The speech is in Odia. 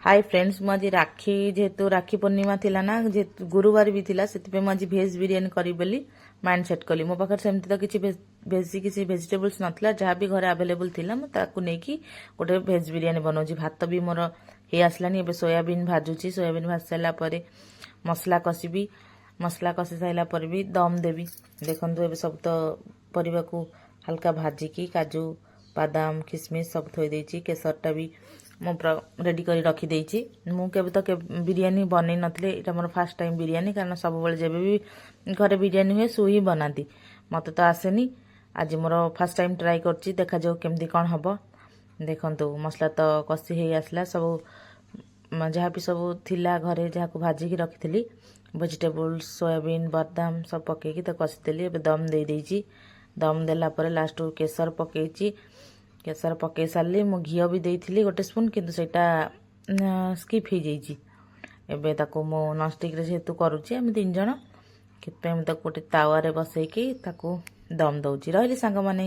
ହାଇ ଫ୍ରେଣ୍ଡସ୍, ମୁଁ ଆଜି ରାକ୍ଷୀ, ଯେହେତୁ ରାକ୍ଷୀ ପୂର୍ଣ୍ଣିମା ଥିଲା ନା, ଯେହେତୁ ଗୁରୁବାର ବି ଥିଲା, ସେଥିପାଇଁ ମୁଁ ଆଜି ଭେଜ୍ ବିରିୟାନୀ କରିବି ବୋଲି ମାଇଣ୍ଡ ସେଟ୍ କଲି। ମୋ ପାଖରେ ସେମିତି ତ କିଛି ବେଶୀ କିଛି ଭେଜିଟେବୁଲ୍ସ ନଥିଲା। ଯାହା ବି ଘରେ ଆଭେଲେବୁଲ୍ ଥିଲା, ମୁଁ ତାକୁ ନେଇକି ଗୋଟେ ଭେଜ୍ ବିରିୟାନୀ ବନାଉଛି। ଭାତ ବି ମୋର ହେଇ ଆସିଲାଣି। ଏବେ ସୋୟାବିନ୍ ଭାଜୁଛି। ସୋୟାବିନ୍ ଭାଜି ସାରିଲା ପରେ ମସଲା କଷିବି। ମସଲା କଷି ସାରିଲା ପରେ ବି ଦମ୍ ଦେବି। ଦେଖନ୍ତୁ, ଏବେ ସବୁ ତ ପରିବାକୁ ହାଲକା ଭାଜିକି କାଜୁ, ବାଦାମ, କିସମିସ୍ ସବୁ ଥୋଇ ଦେଇଛି। କେଶରଟା ବି ମୁଁ ରେଡ଼ି କରି ରଖିଦେଇଛି। ମୁଁ କେବେ ତ ବିରିୟାନୀ ବନେଇ ନଥିଲି। ଏଇଟା ମୋର ଫାର୍ଷ୍ଟ ଟାଇମ୍ ବିରିୟାନୀ, କାରଣ ସବୁବେଳେ ଯେବେ ବି ଘରେ ବିରିୟାନୀ ହୁଏ, ସୁ ହିଁ ବନାନ୍ତି। ମୋତେ ତ ଆସେନି। ଆଜି ମୋର ଫାର୍ଷ୍ଟ ଟାଇମ୍ ଟ୍ରାଏ କରୁଛି। ଦେଖାଯାଉ କେମିତି କ'ଣ ହେବ। ଦେଖନ୍ତୁ, ମସଲା ତ କଷି ହେଇ ଆସିଲା। ସବୁ ଯାହା ବି ସବୁ ଥିଲା ଘରେ, ଯାହାକୁ ଭାଜିକି ରଖିଥିଲି, ଭେଜିଟେବୁଲ୍ସ, ସୋୟାବିନ୍, ବାଦାମ ସବୁ ପକେଇକି ତାକୁ କଷିଦେଲି। ଏବେ ଦମ୍ ଦେଇଦେଇଛି। ଦମ୍ ଦେଲା ପରେ ଲାଷ୍ଟକୁ କେଶର ପକେଇଛି। କେଶର ପକେଇ ସାରିଲି। ମୁଁ ଘିଅ ବି ଦେଇଥିଲି ଗୋଟେ ସ୍ପୁନ୍, କିନ୍ତୁ ସେଇଟା ସ୍କିପ୍ ହେଇଯାଇଛି। ଏବେ ତାକୁ ମୁଁ ନନଷ୍ଟିକ୍ରେ ଯେହେତୁ କରୁଛି, ଆମେ ତିନି ଜଣ, ସେଥିପାଇଁ ମୁଁ ତାକୁ ଗୋଟେ ତାୱାରେ ବସେଇକି ତାକୁ ଦମ୍ ଦେଉଛି। ରହିଲି ସାଙ୍ଗମାନେ।